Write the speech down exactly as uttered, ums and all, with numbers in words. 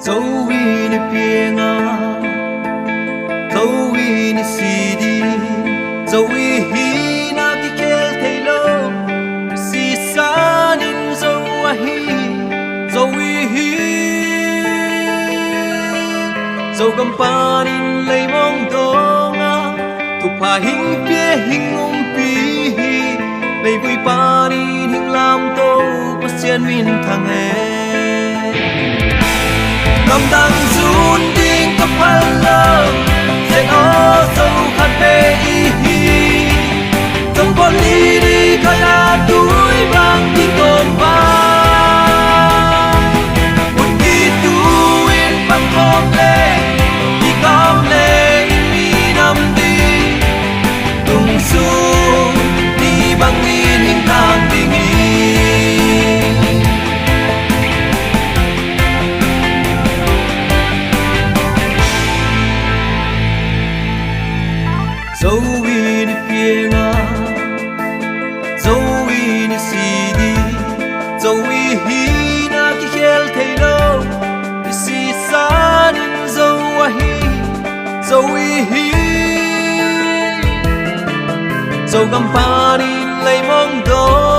Zo i ni pianga, zo i ni si ding, zo i hihna kikhel thei lo, i sisan in zo ahi, zo i hi. Zogam panin leimong donga, thupha hing pia hing umpi hi. Leivui panin hing lamto, Pasian min thang e. Lamdang zun ding ka phal lo, Zion aw zo khat ve i hi. Zong pawl li ding khat a tui bang i kawm bang. Ut i tu in pang khawm le, i kam le i minam ding. Tung sung ni bangin hing tang ding hi. Zo i ni pianga, zo i ni si ding, zo i hihna kikhel thei lo, i sisan in zo ahi, zo i hi. Zogam panin leimong donga,